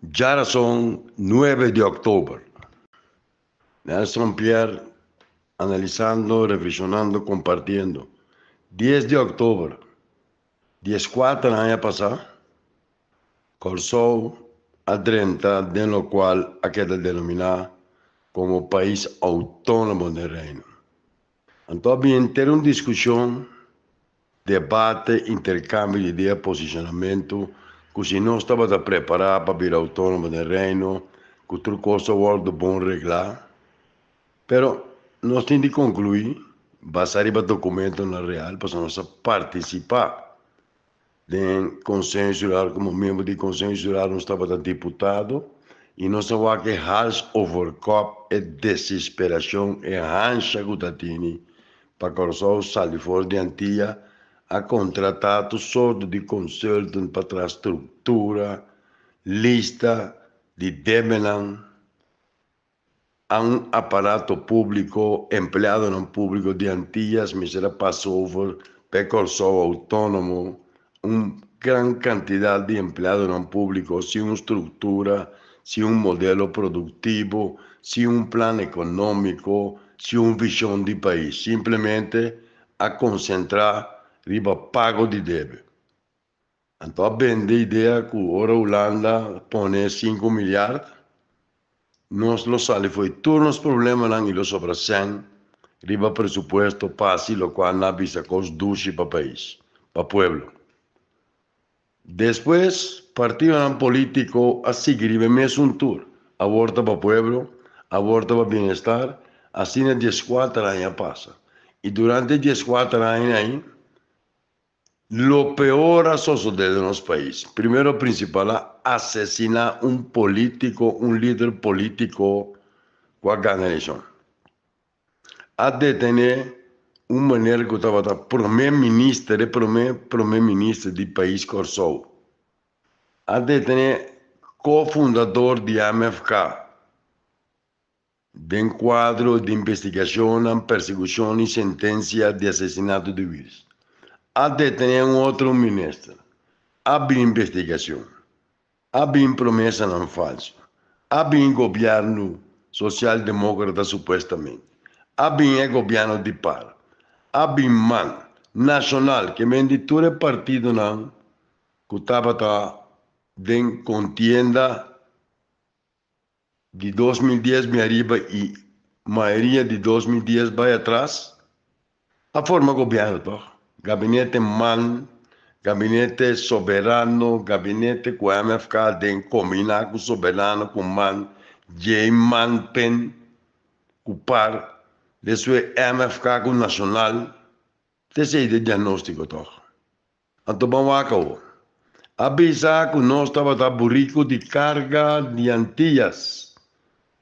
Djarason nuebe di òktober. Nelson Pierre analisando, reflekshonando, kompartiendo. Dies di òktober, dieskuater aña pasá, Kòrsou a drenta den lokual a keda denominá komo pais outónomo den Reino. Anto a bin henter un diskushon, debate, interkambio di idea, posishonamentu, ku si nos tabata prepará pa bira outónomo den Reino, ku tur kos a wòrdu bon reglá. Pero nos tin di konkluí, basá riba dokumentonan real, pasobra nos a partisipá den Konseho Insular komo miembro di Konseho Insular nos tabata diputado i nos a wak e hals over kòp, e desesperashon, e hansha ku ta tini pa Kòrsou sali for di Antia, a kontratá tur sorto di consultant pa traha struktura, lista di debenan a un aparato públiko, empleadonan públiko di Antillas mester a pasa over pa e Kòrsou outónomo, un gran kantidat di empleadonan públiko sin un struktura, sin un modelo produktivo, sin un plan ekonómiko, sin un vishon di pais. Simplemente a konsentrá riba pago di debe. Anto a bende idea ku ora Hulanda pone sinku milyard, nos lo sali fo'i tur nos problemanan i lo sobra sèn riba presupuesto pa hasi lokual nan a bisa kos dushi pa pais, pa pueblo. Despues partidonan polítiko a sigui riba e mesun tur, awor ta pa pueblo, awor ta pa bienestar, asina dieskuater aña a pasa. I durante e dieskuater aña ei, Lo peor a sosode den nos pais. Primero principal a asesina un politico, un lider politico cu a gana eleccion. A detene un meneer cu tabata prome minister, e prome prome minister di pais Corsou. A detene cofundador di MFK. Den kuadro di investigashonnan, persekushon i sentensia di asesinato di Wiels, a detené un otro minister, a bin investigashon, a bin promesanan falso, a bin gobièrnu sosialdemókrata supuestamente, a bin e gobièrnu di par, a bin man nashonal ke men di tur e partidonan ku tabata den kontienda. Di 2010 bin ariba i mayoria di 2010 bai atras a forma gobièrnu tòg. Gabinete man, gabinete soberano, gabinete ku MFK den kombiná ku soberano ku man, djei man pen ku par, despues MFK ku nashonal. Ta esei de diagnóstiko tòg. Anto ban wak awor. A bisa ku nos tabata buriku di karga di Antillas.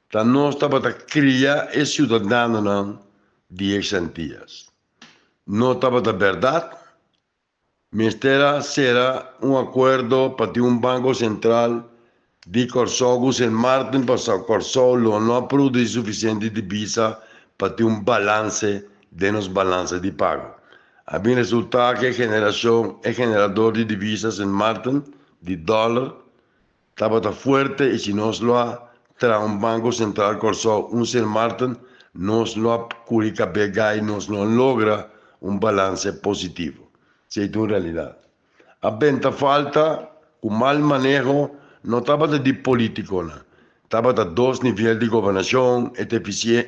Ta nos tabata kria e siudadanonan di ex Antillas. No tabata bèrdat? Mester a sera un akuerdo pa tin un Banko Sentral di Kòrsou ku Sint Maarten pasobra Kòrsou lo no a produsí sufisiente divisa pa tin un balanse den nos balansa di pago. A bin resultá ku e generashon, e generador di divisa Sint Maarten, di dòler, tabata fuerte i si nos lo a traha un Banko Sentral Kòrsou, un Sint Maarten, nos lo a kuri kab'é gai, nos no a logra un balanse positivo. Esei ta un realidat. A benta falta cu mal maneho no tabata di politiconan, tabata dos nivel di gobernacion, e ta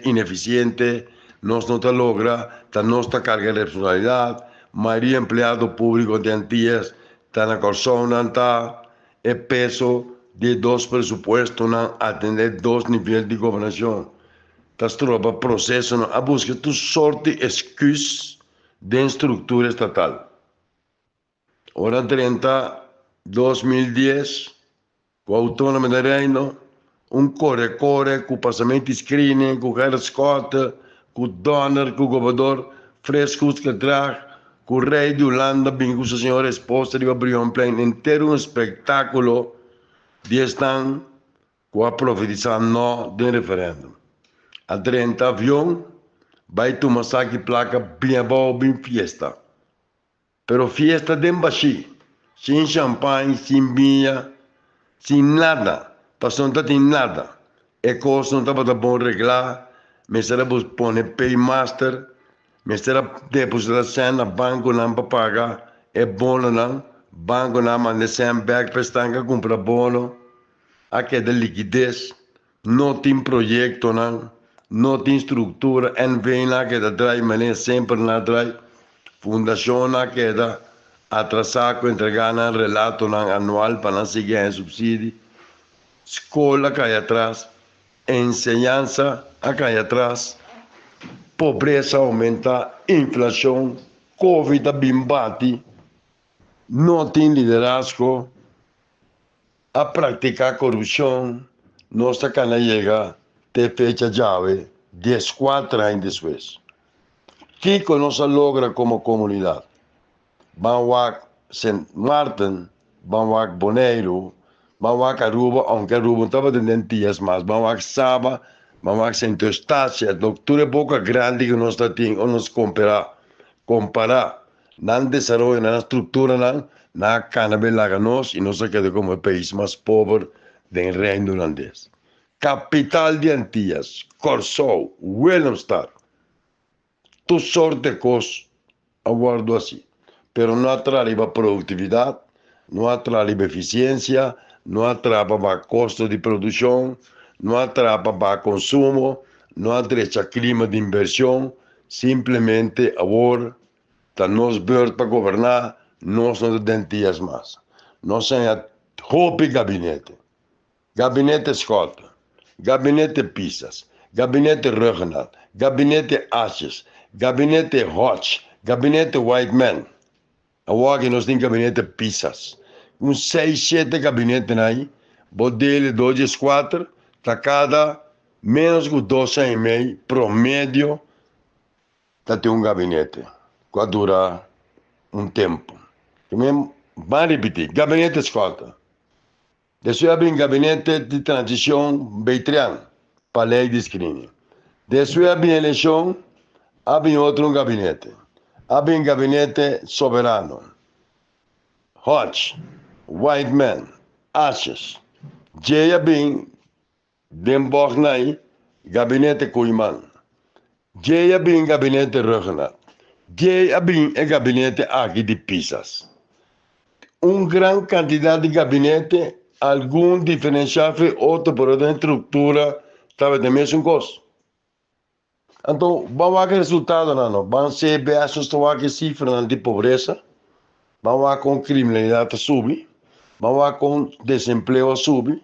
ineficiente, nos no ta logra, ta nos ta carga e responsabilidad, mayoria empleado publico di Antillas ta na Corsou nan ta e peso di e dos presupuestonan atende dos nivel di gobernacion ta stroba procesonan, a busca tur sort di excus den structura estatal. Ora drenta 2010, ku Outónoma den Reino, un kore-kore ku pasamento di screening, ku Gerrit Schotte, ku Donner, ku gobernador Frescus Gedrag, ku Rei di Hulanda bin ku su señora esposa riba Brionplein, henter un espektákulo di esnan ku a profetisá no den referèndum. A drenta avion, bai tuma saki plaka bin abou bin fiesta. Pero fiesta den bashí, sin champagne, sin biña, sin nada. Pasobra no ta tin nada. E kos no tabata bon reglá, mester a pone paymaster, mester a depositá sèn na bankonan pa paga e bononan, bankonan a manda e sèn bèk pa esnan ku a kumpra bono, a keda likides, no tin proyektonan, no tin struktura, NV nan a keda drai manera semper nan a drai, fundashonnan a keda atrasá ku entregá nan relatonan anual pa nan sigui haña supsidi. Skol a kai atras, enseñansa a kai atras, pobresa a oumentá, inflashon, covid a bin bati, no tin liderazgo, a praktiká korupshon, nos ta kana yega te fecha djawe, dieskuater aña despues. Kiko nos a logra komo komunidat? Ban wak Sint Maarten, ban wak Boneiru, ban wak Aruba, aunke Aruba no tabata den Antillas mas, ban wak Saba, ban wak Sint Eustatia, dok tur e boka grandi ku nos ta tin ora nos kompera, kompara nan desaroyo, nan strukturanan, nan a kana bin laga nos i nos a keda komo e pais mas pober den Reino Hulandes. Kapital di Antillas, Kòrsou, Willemstad. Tur sort de kos a wòrdu hasi, pero no a traha riba produktividat, no a traha riba efisiensia, no a traha pa baha kosto di produkshon, no a traha pa baha konsumo, no a drecha klima di invershon, simplemente awor ta nos beurt pa goberná, nos no ta den tias mas. Nos a haña hopi gabinete. Gabinete Schotte, Gabinete Pisas, Gabinete Rhuggenaath, Gabinete Asjes, Gabinete Hodge, Gabinete Whiteman. Awor aki nos tin Gabinete Pisas. Un seis, shete gabinetenan ai, bo dele dos dieskuater, ta kada menos ku dos aña i mei promedio ta tin un gabinete ku a dura un tempu. Ban ripití, Gabinete Schotte. Despues a bin gabinete di transicion Beitrian pa ley di screening. Despues a bin eleccion, a bin otro un gabinete. A bin gabinete Soberano, Hodge, Whiteman, Asjes. Djey a bin den Borgnay, gabinete Koeiman. Djey a bin gabinete Rhuggenaath. Djey a bin e gabinete aki di Pisas. Un gran kantidat di gabinete, algun diferenshá fe otro pero den struktura tabata e mesun kos. Anto ban wak e resultadonan no, ban CBS nos ta wak e sifranan di pobresa, ban wak kon kriminalidat ta subi, ban wak kon desempleo a subi,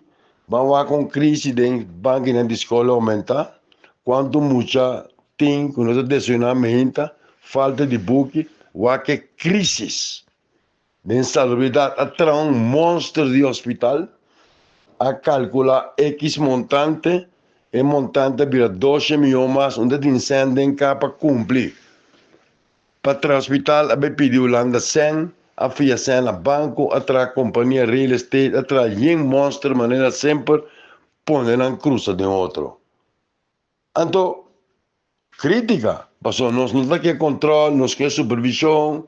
ban wak kon krisi den bankinan di skol a oumentá, kuantu mucha tin ku no ta desayuná meinta, falta di buki, wak e krisis den salubridat a traha un monster di hospital, a kalkulá ekis montante, e montante a bira doshe mion mas, unda tin sèn den ka pa kumpli. Pa traha hospital a bai pidi Hulanda sèn, a fia sèn na banko, a traha kompania real estate, a traha yen monster manera semper pone nan krusa den otro. Anto, krítika, pasobra nos no ta ke kòntròl, nos ke supervishon,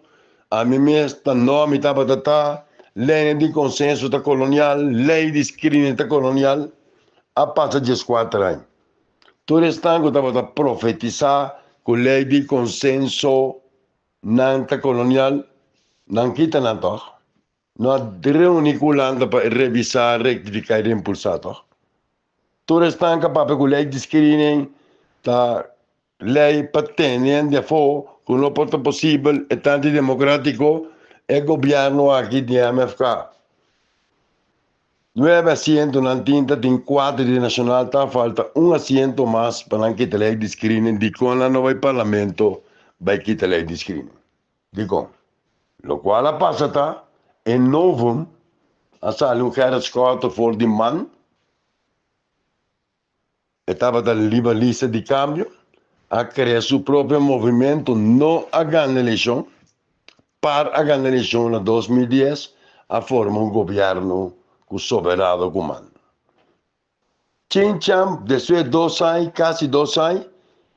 ami mes ta no, mi tabata ta, lei di konsenso ta kolonial, lei di skrinen ta kolonial, a pasa dieskuater aña. Tur esnan ku tabata profetisá ku lei di konsenso nan ta kolonial, nan kita nan tòg? No a reuní ku Hulanda pa revisá, rektifiká i reimpulsá tòg? Tur esnan ku a papia ku lei di screening ta lei pa tene hende afó ku no por ta posibel e ta antidemokratiko e gobièrnu aki di MFK. Nuebe asientonan tin ta tin kuater di Nacional ta falta un asiento mas pa nan kita lei di screening dikon nan no bai parlamento bai kita lei di screening? Dikon? Lokual a pasa ta, e novum a sali un Gerrit Schotte for di man, e tabata riba lista di kambio, a krea su propio movimento, no a gana elekshon, par a gana elekshon na 2010, a forma un gobièrnu ku Soberado ku man. Chinchan, despues dos aña, casi dos aña,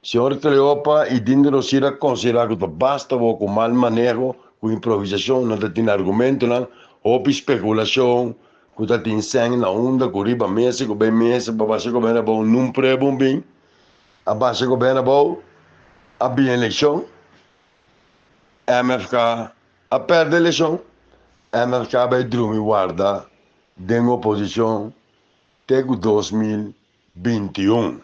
señor Cleopa y Dino Rosier a considera cu ta basta bo cu mal maneho, cu improvisacion, nan ta tin argumentonan, hopi speculacion, ku ta tin sèn na unda ku riba mesa ku bay mesa pa basha gobièrnu abou nun prueba un bin a basha gobièrnu abou a bin elekshon MFK a pèrdè elekshon MFK bay drumi warda den oposishon te ku 2021.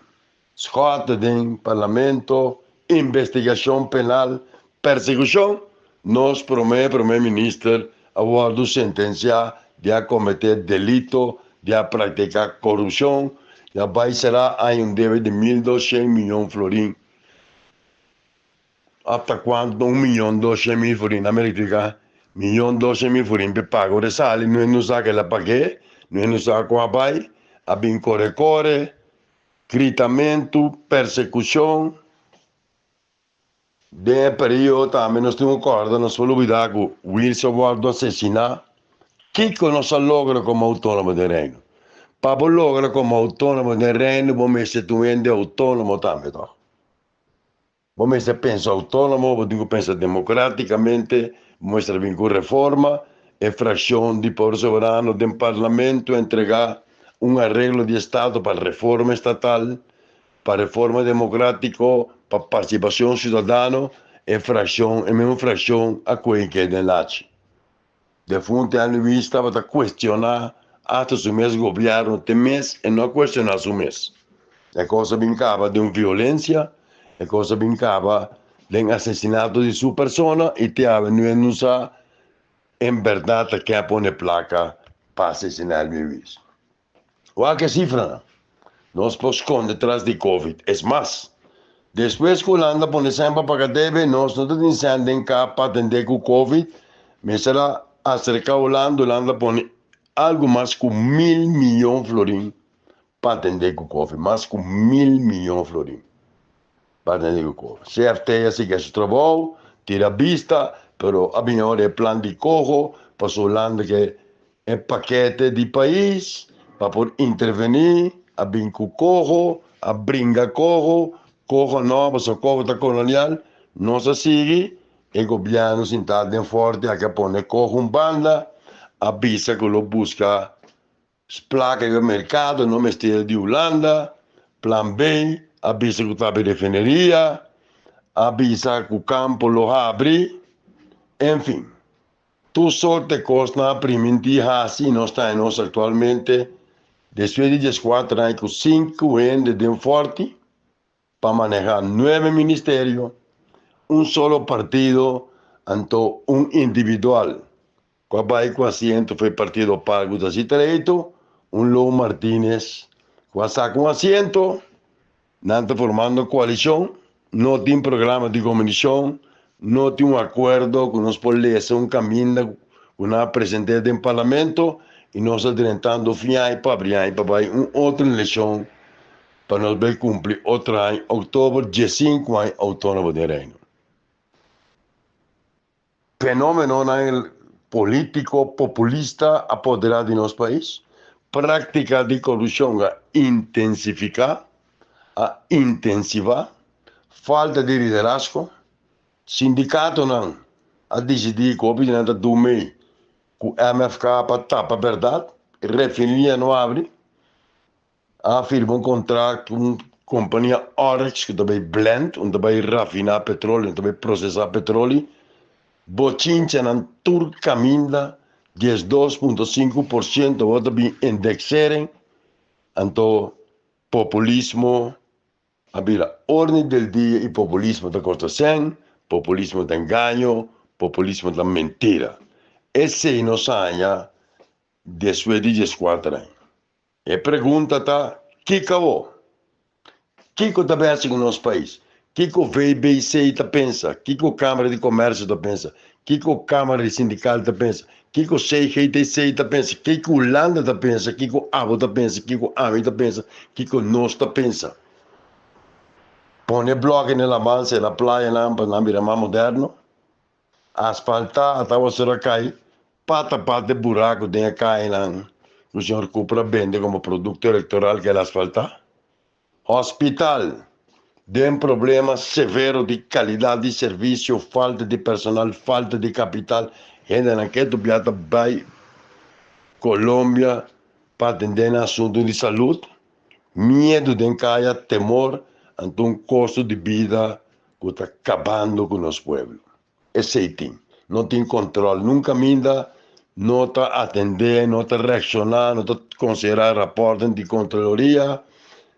Schotte den Parlamento, Investigacion penal, persecucion, nos prome prome minister a wordo sentencia di a comete delito, di a practica corrupcion, di a bay cera aña un debe di 1200 miyon florin. Hasta cuanto 1.200.000 florin, dame rectifica, 1.200.000 florin pe paga ora e sali, no e no sa ke la pag'é, no e no sa con a bay, a bin core core. Gritamentu, persekushon. Den e periodo tambe nos tin ku kòrda, nos por lubidá ku Wilson wòrdu asesiná. Kiko nos a logra komo outónomo den Reino? Pa bo logra komo outónomo den Reino bo mester ta un hende outónomo tambe tòg. Bo mester pensa outónomo, bo tin ku pensa demokrátikamente, bo mester bin ku reforma. E frakshon di Pueblo Soberano den parlamento a entregá un areglo di estado pa reforma estatal, pa reforma demokrátiko, pa partisipashon siudadano. E frakshon, e mesmo frakshon a kohe keda den lachi. Defunte Andy Luis tabata kuestioná asta su mes gobièrnu te mes e no a kuestioná su mes. E kos a bin kaba den violensia, e kos a bin kaba den asesinato di su persona i te awe nu e no sa en bèrdat ta ken a pone plaka pa asesiná Elmi Luis. Wak e sifranan. Nos por skonde tras di Covid. Es mas, despues ku Hulanda pone sèn pa paga debe, nos no ta tin sèn den kap pa atendé ku Covid. Mester a aserká Hulanda, Hulanda pone algu mas ku 1000 miyon florin pa atendé ku Covid. Mas ku 1000 miyon florin pa atendé ku Covid. CFT a sigui hasi trabou, tira bista, pero a bini ora e plan di koho pasobra Hulanda ke E pakete di pais pa por intervení a bin ku koho, a bringa koho, koho no, pasobra koho ta kolonial, nos a sigui, e gobièrnu sintá den Forte a ke pone koho un banda, a bisa ku lo buska plaka riba merkado, no mester di Hulanda, plan B, a bisa ku ta habri refineria, a bisa ku kampo lo habri, enfin. Tur sorte kosnan a primintí hasi i nos ta haña nos aktualmente despues di 14 aña ku sinku hende den Fòrti pa manehá nuebe ministerio, un solo partido anto un individual ku a bai ku asiento for e partido par ku ta si treito, un Lou Martines ku a saka un asiento. Nan ta formando koalishon, no tin programa di komunishon, no tin un akuerdo ku nos por lesa un kaminda ku nan a present'é den parlamento i nos ta drentando fin aña pa abri aña pa bai un otro elekshon pa nos bai kumpli otro aña oktober 15 aña outónomo den Reino. Fenomenonan politico populista a podera di nos pais, practica di corupcion a intensifica, a intensiva, falta di liderazgo, sindicatonan a dicidi cu hopi di nan ta dumey cu MFK pa tapa berdad, refineria no abri. A firma un kontrakt ku un kompania Oryx ku ta bai blend, un ta bai rafiná petroli, un ta bai prosesá petroli. Bochinchanan tur kaminda 12.5% awor ta bin indexering, anto populismo a bira orden del dia i populismo ta kosta sèn, populismo ta engaño, populismo ta mentira. Esei nos haña despues di 14 aña. E pregunta ta, Kiko awor? Kiko ta besi ku nos pais? Kiko VBC ta pensa? Kiko Kamara di Komersio ta pensa? Kiko Kamara di Sindikal ta pensa? Kiko CGTC ta pensa? Kiko Hulanda ta pensa? Kiko abo ta pensa? Kiko ami ta pensa? Kiko nos ta pensa? Pone bloke na laman, sera playanan pa nan bira mas moderno. Asfaltá a tabata kai pata pata e buraku den e kayanan ku señor Cooper a bende komo produkto elektoral ku el asfaltá. Hospital den problema severo di kalidat di servisio, falta di personal, falta di kapital, hendenan ketu bia ta bai. Colombia pa atende na asunto di salud, miedo den caya, temor, anto un costo di bida cu ta cabando cu nos pueblo. Esey tin. No tin control nunca minda, no ta atende, no ta reacciona, no ta considera raportnan di Contraloria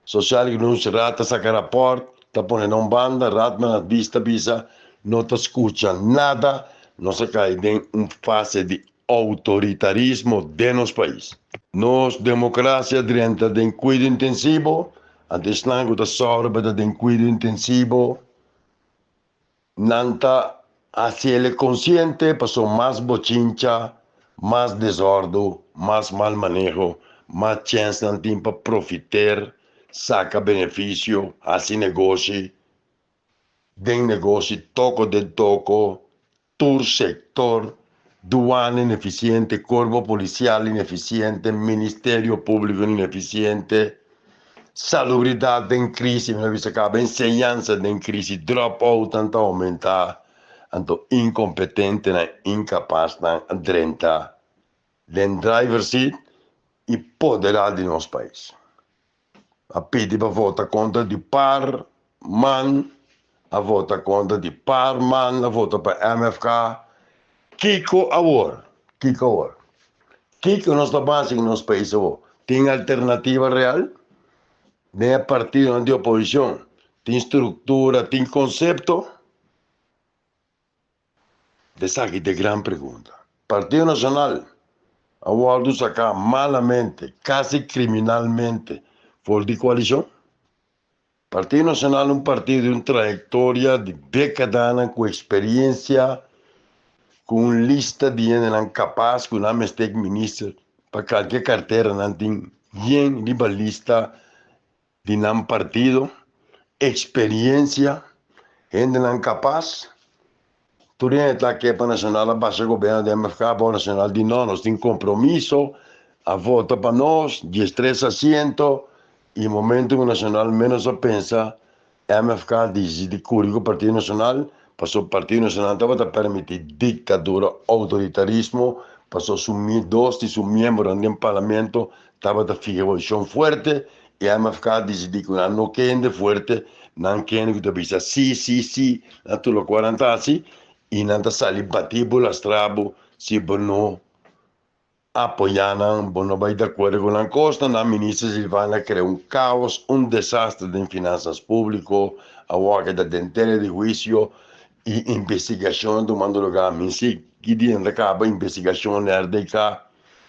Social cu nos Raad ta saca raport, ta pone na un banda, Raad van Advies ta bisa, no ta scucha nada, nos a cay den un fase di autoritarismo den nos pais. Nos democracia drenta den cuido intensivo, anto esnan cu ta sobra pa ta den cuido intensivo, Nan ta hasiel e konsiente paso mas bochincha, mas desordu, mas mal maneho, mas chèns nan tin pa profiter, saka benefisio, hasi negoshi, den negoshi toko den toko, tur sektor, duana inefisiente, kuerpo polisial inefisiente, ministerio públiko inefisiente. Salubridat den krisi, mi a bisa kaba, enseñansa den krisi, drop outnan ta oumentá, anto inkompetentenan, inkapasnan a drenta den driver seat i poderá di nos pais. A pidi pa vota kontra di par man, a vota kontra di par man, a vota pa MFK. Kiko awor? Kiko awor? Kiko nos ta basa den nos pais awor? Tin alternativa real? Den e partidonan di oposicion tin structura, tin concepto? Esaki ta e gran pregunta. Partido Nacional a wordo saca malamente, casi criminalmente for di coalicion. Partido Nacional un partido di un trayectoria di decadanan cu experiencia, cu un lista di hendenan capaz cu nan mester minister pa calke cartera nan tin yen riba lista di nan partido, experiencia, hendenan capaz. Tur hende ta ke pa Nacional a basha gobierno di MFK, bo Nacional di no, nos tin compromiso, a vota pa nos, 13 asiento, y momento cu Nacional menos a pensa, MFK dicidi curi cu Partido Nacional, pasobra Partido Nacional tabata permiti dictadura, autoritarismo, pasobra su dos di su miembronan den Parlamento tabata fiha posicion fuerte, y MFK dicidi cu nan no ke hende fuerte, nan ke hende cu ta bisa si, si, si na tur locual nan ta haci, y nan ta sali bati bo, lastra bo si bo no apoya nan, bo no bay di acuerdo cu nan cosnan. Nan minister Silvania a crea un caos, un desastre den finanzas publico, awor a keda den tele di huicio y investigacion tumando lugar. Mi si ki dia nan ta caba investigacion na RDK,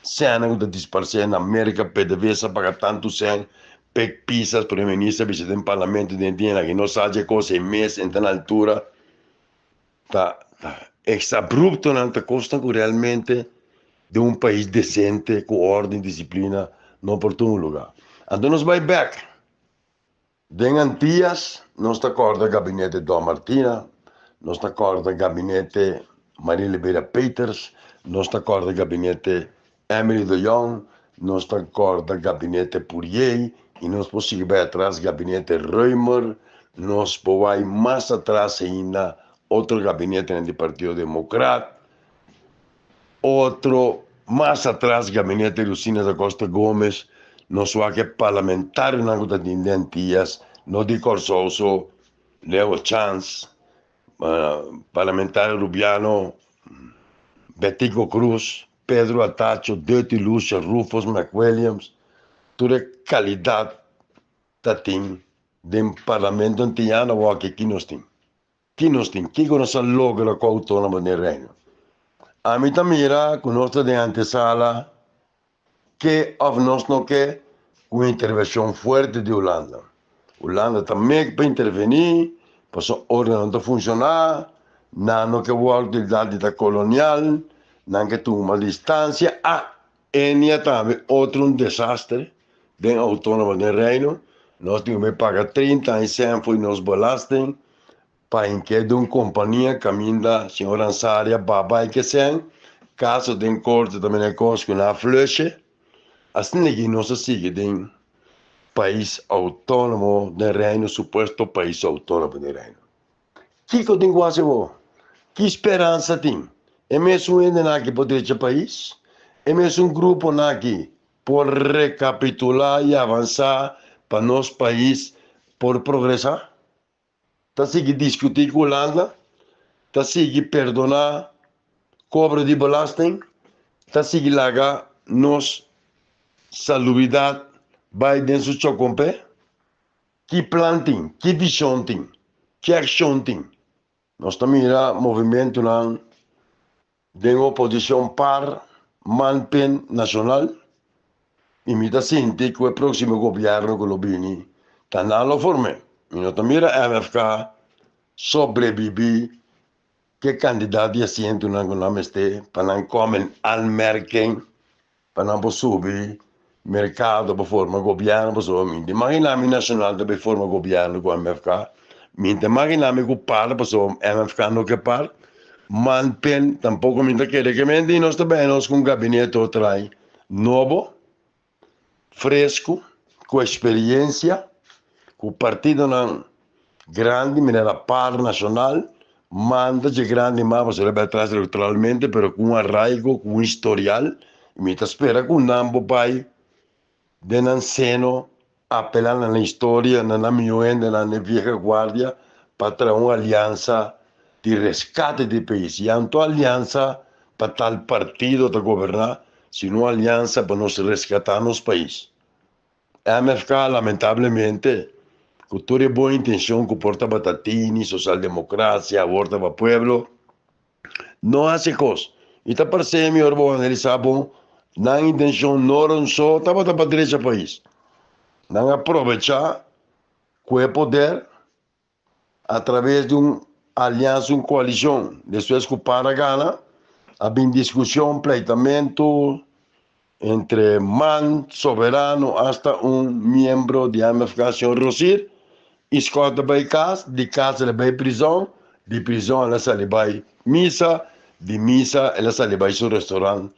Sènnan ku ta disparsé na Merka, PDVSA paga tantu sèn p'e pisas, Prome Minister a bisa den Parlamento den dia nan ki no sa dje kos e mes en ta na altura. Ta exabruptonan ta kosnan ku realmente den un pais desente ku orden i disiplina no por tuma lugá. Anto nos bai bèk den Antias, nos ta kòrda gabinete Don Martina, nos ta kòrda gabinete Maria Liberia Peters, nos ta kòrda gabinete Emily de Jong, nos ta kòrda gabinete Pourier i nos por sigui bai atras gabinete Römer, nos por bai mas atras ainda otro gabinetenan di Partido Democrat, otro mas atras gabinete Lucina da Costa Gomez, nos wak e parlamentarionan ku ta tin den Antias, no di Kòrsou so, Leo Chance, parlamentario Rubiano, Betico Croes, Pedro Atacho, Dirty Lucia, Rufus McWilliams, tur e kalidat ta tin den Parlamento Antiano awor aki ki nos tin? Ki nos tin? Kiko nos a logra ku Autónomo den Reino? Ami ta mira ku nos ta den antesala ke òf nos no ke ku un intervenshon fuerte di Hulanda. Hulanda ta mek pa intervení pasobra ora nan ta funshoná, nan no ke wòrdu tildá di ta kolonial, nan ke tuma distansia. Ah! Enia tambe otro un desastre den Autónomo den Reino. Nos tin ku bai paga 30 aña sèn for di nos belasting pa hinke den un kompania kaminda señor Ansari a baba e ke sèn. Kaso den korte ta mira e kos ku nan a flushe. Asina ki nos a sigui den pais autónomo den Reino, supuesto pais autónomo den Reino. Kiko tin ku hasi bo? Ki speransa tin? E mesun hendenan aki por drecha pais? E mesun gruponan aki por rekapitulá i avansá pa nos pais por progresá? Ta sigui diskutí ku Hulanda? Ta sigui perdoná kobro di belasting? Ta sigui laga nos salubridat bai den su chokompé? Ki plan tin? Ki vishon tin? Ki akshon tin? Nos ta mira movimentunan den oposishon par man pen nashonal i mi ta sinti ku e próksimo gobièrnu ku lo bini ta nan lo form'é. Mi no ta mira MFK sobrebibí ku e kantidat di asientunan ku nan mester pa nan kòm en aanmerking pa nan por subi merkado pa forma gobièrnu pasobra mi ta imaginá mi nashonal ta bai forma gobièrnu ku MFK mi ta imaginá mi ku par pasobra MFK no ke par man pen tampoko mi ta kere ke mente i nos ta bai nos ku un gabinete otro nobo fresku ku eksperiensia ku partidonan grandi manera par nashonal manda dje grandi mas pasobra e bai atras elektoralmente pero ku un arraigo ku un historial i mi ta spera ku nan por bai den nan seno apelá na nan historia na nan mihó hendenan den vieja guardia pa traha un aliansa di reskate di pais i anto aliansa pa tal partido ta goberná sino aliansa pa nos reskatá nos pais. MFK lamentablemente ku tur e bon intencion ku por tabata tini, socialdemocracia, awor ta pa pueblo, no haci cos. I ta parce mi ora bo analisa bon, nan intencion no era un so, tabata pa drecha pais. Nan a probecha ku e poder a traves di un aliansa, un coalicion. Despues cu par a gana, a bin discusion, pleitamento entre man, Soberano, hasta un miembro di MFK, señor Rosier, y Scott a bay cas, di cas el a bay prison, di prison el a sali bay misa, di misa el a sali bay su restaurant.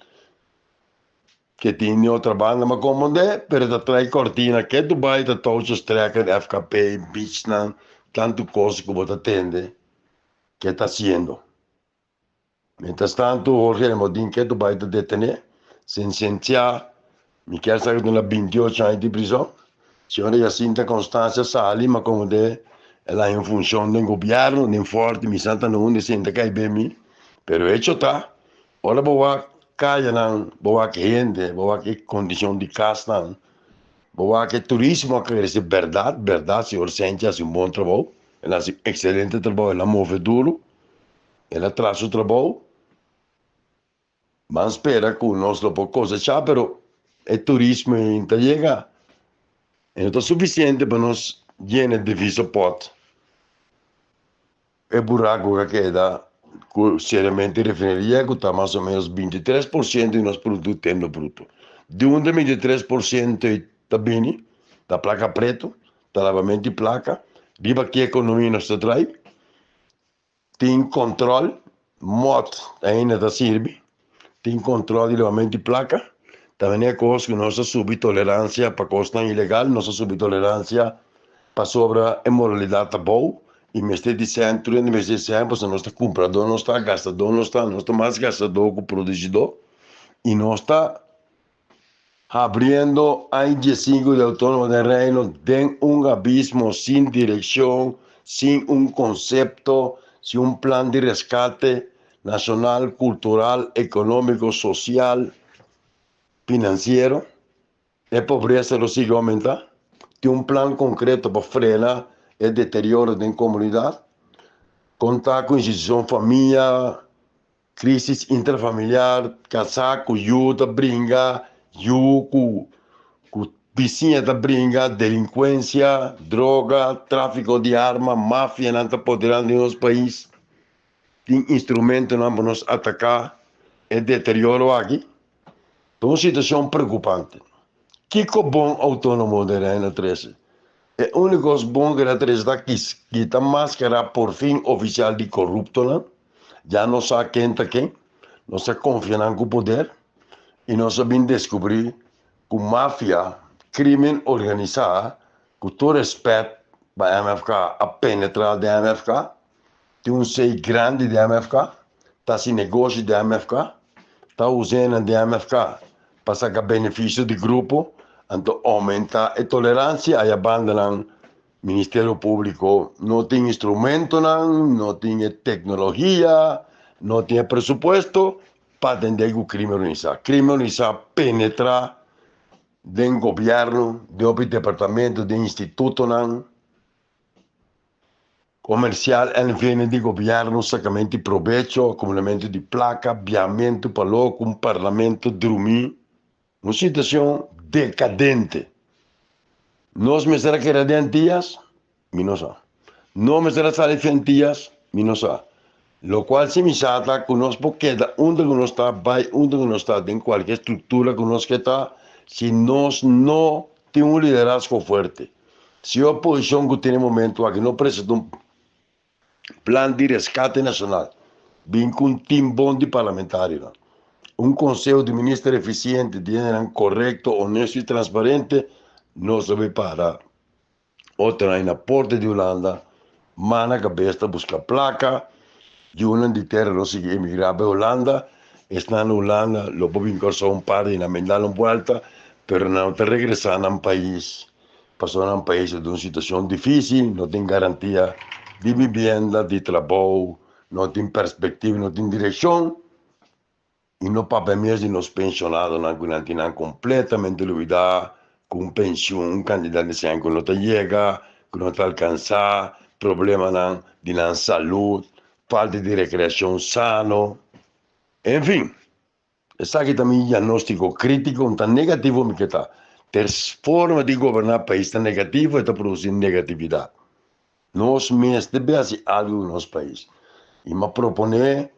Ke tin di otra banda ma komprondé, pero ta trae kortina ke Dubai ta touwtjes trekken, FKP, beachnan, tantu kos ku bo ta tende ke ta hasiendo. Mientras tantu Jorge Remodin ke Dubai ta detené, sensensiá, mi kier sa ku ta na 28 aña di prizòn. Señora Jacinta Constancia sali ma komprondé el a haña un funshon den gobièrnu, den Forti, mi sa ta na unda e sinta kai ben mi, pero hecho ta Ora bo wak kayanan, bo wak hende, bo wak e kondishon di kasnan, bo wak e turismo a krese bèrdat, bèrdat señor Senchi hasi un bon trabou, el a hasi un ekselente trabou, el a move duru, el a traha su trabou. Ban spera ku nos lo por kosechá, pero e turismo ei ta yega, e no ta sufisiente pa nos yena e devisopòt. E buraku a keda ku seriamente refineria ku ta mas o menos 23% di nos Produkto Interno Bruto. Di unda 23% ei ta bini? Ta plaka pretu, ta labamento di plaka. Riba ki ekonomia nos ta trai? Tin kontrol, mòt ainda ta sirbi, tin kontrol di labamento di plaka. Ta manera kos ku nos a subi toleransia pa kosnan ilegal, nos a subi toleransia pasobra e moralidat ta bou i mester di sèn, tur hende mester di sèn pasobra nos ta kumpradó nos ta, gastadó nos ta, nos ta mas gastadó ku produsidó i nos ta habriendo aña diesinku di outónomo den Reino den un abismo sin direkshon, sin un konsepto, sin un plan di reskate nashonal, kultural, ekonómiko, sosial, finansiero. E pobresa lo sigui oumentá? Tin un plan konkreto pa frena e deterioro den komunidat? Konta ku institushon famia, krisis intrafamiliar, kasá ku yu ta bringa, yu ku ku bisiña ta bringa, delinkuensia, droga, tráfiko di arma, mafianan ta poderando den nos pais. Tin instrumentonan pa nos ataká e deterioro aki? Ta un situashon preokupante. Kiko bon outónomo den Reino trese? E úniko kos bon ku el a trese ta kita máskara porfin ofisial di koruptonan. Ya nos sa ken ta ken, nos a konfia nan ku poder i nos a bin deskubrí ku mafia, krímen organisá, ku tur rèspèt pa MFK a penetrá den MFK. Tin un sei grandi di MFK, ta hasi negoshi di MFK. Ta usa nan den MFK pa saka benefisio di grupo, anto oumentá e toleransia aya bandanan. Ministerio Públiko no tin instrumentonan, no tin e teknologia, no tin e presupuesto pa atendé ku krimen organisá. Krimen organisá penetrá den gobièrnu, den hopi departamento, den institutonan komersial NV di gobièrnu, sakamentu di probecho, akumulamentu di plaka, biamentu pa loko, un parlamento drumí. Un situashon dekadente. Nos mester a keda den Antias? Mi no sa. No mester a sali fi Antias? Mi no sa. Lokual si mi sa ta ku nos por keda unda ku nos ta, bai unda ku nos ta, den kualke struktura ku nos ke ta, si nos no tin un liderazgo fuerte. Si e oposishon ku tin e momento aki no presenta un plan di reskate nashonal, bin ku un tim bon di parlamentarionan, un konseho di minister efisiente, di hendenan korekto, honesto i transparente, nos lo bai para Otro na porta di Hulanda, man na kabes ta buska plaka, yunan di tera lo sigui emigrá bai Hulanda, esnan na Hulanda lo por bin Kòrsou un par di nan bin dal un buèlta, pero nan no ta regresá nan pais, pasobra nan pais ta den un situashon difísil, no tin garantia di bibienda, di trabou, no tin perspektiva, no tin direkshon. I no papia mes di nos penshonadonan ku nan tin nan kompletamente lubidá ku un penshun, un kantidat di sèn ku no ta yega, ku no ta alkansá, problemanan di nan salud, falta di rekreashon sano, en fin. Esaki ta mi diagnóstiko krítiko, un ta negativo mi ke ta. Ter forma di goberná pais ta negativo, e ta produsí negatividat. Nos mes debe hasi algu ku nos pais. I m'a proponé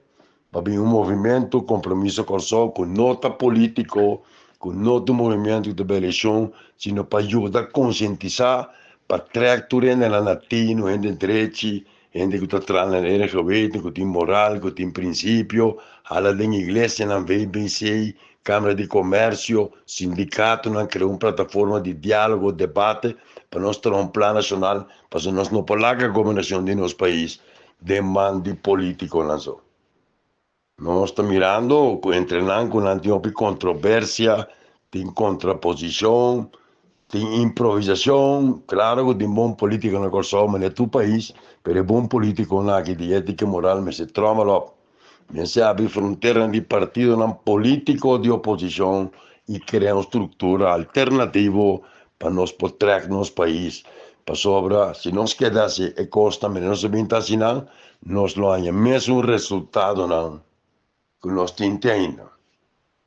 pa bin un movimento Kompromiso Kòrsou ku no ta polítiko, ku no ta un movimento ku ta bai elekshon, sino pa yuda konsientisá, pa trèk tur hendenan na tinu, hende drechi, hende ku ta traha na e geweten, ku tin moral, ku tin prinsipio, hala den iglesianan, VBC, Kamara di Komersio, sindikatonan, krea un plataforma di diálogo, debate, pa nos traha un plan nashonal, pasobra nos no por laga gobernashon di nos pais den man di polítikonan so. Nos ta mirando ku entre nan ku nan tin hopi kontroversia, tin kontraposishon, tin improvisashon. Klaro ku tin bon polítiko na Kòrsou, manera tur pais, pero e bon polítikonan aki di étika i moral mester tròmel òp. Mester habri fronteranan di partidonan polítiko di oposishon i krea un struktura alternativo pa nos por trèk nos pais. Pasobra si nos keda hasi e kosnan manera nos a bin ta hasi nan, nos lo haña mesun resultadonan ku nos tin te ainda.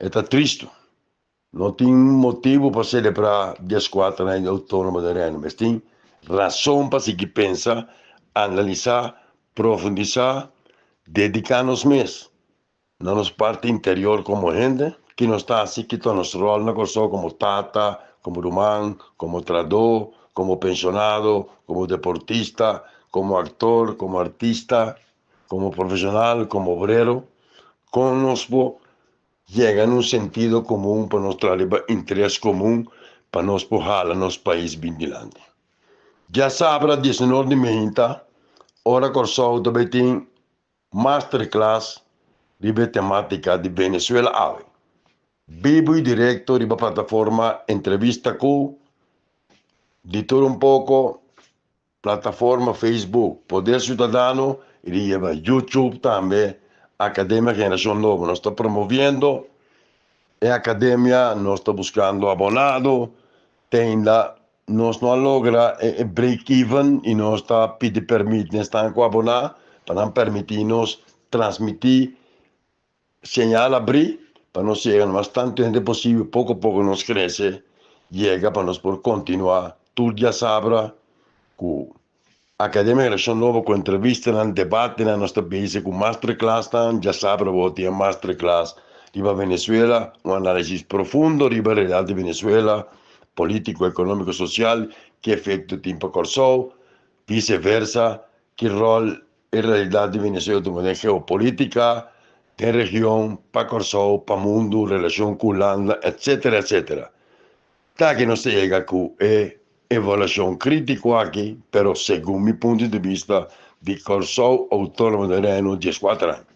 E ta tristu. No tin motibu pa selebrá dieskuater aña di outónomo den Reino, mes tin rason pa sigui pensa, analisá, profundisá, dediká nos mes na nos parti interior komo hende, ki nos ta hasi, ki ta nos ròl na Kòrsou komo tata, komo ruman, komo trahadó, komo penshonado, komo deportista, komo aktor, komo artista, komo profeshonal, komo obrero, kon nos por Yega na un sentido komun pa nos traha riba interes komun pa nos por hala nos pais bin dilanti. Djasabra diesinor di meinta, ora Kòrsou ta bai tin masterclass riba e tematika di Venezuela awe. Bibu i direkto riba plataforma Entrevista ku Di Tur Un Poko, Plataforma Facebook Poder Ciudadano y di yeba YouTube tambe Academia Generacion Nobo. Nos ta promoviendo e academia, nos ta buscando abonado, te ainda nos no a logra e break even y nos ta pidi permit na esnan cu abona pa nan permiti nos transmiti señal abri pa nos yega na mas tantu hende posibel. Poko poko nos krese yega pa nos por kontinuá tur diasabra ku Akademia Generashon Nobo ku entrevistanan, debatenan, nos ta bezig ku masterclassnan, diasabra bo tin e masterclass riba Venezuela, un análisis profundo riba realidad di Venezuela, polítiko, ekonómiko, sosial, ki efekto tin pa Kòrsou, vise versa, ki ròl E realidat di Venezuela ta un geopolítika den region, pa Kòrsou, pa mundu, relashon ku Hulanda, etsetera, etsetera. Ta ke nos ta yega ku e evaluashon krítiko aki, pero segun mi punto di bista di Kòrsou Outónomo den Reino dieskuater aña.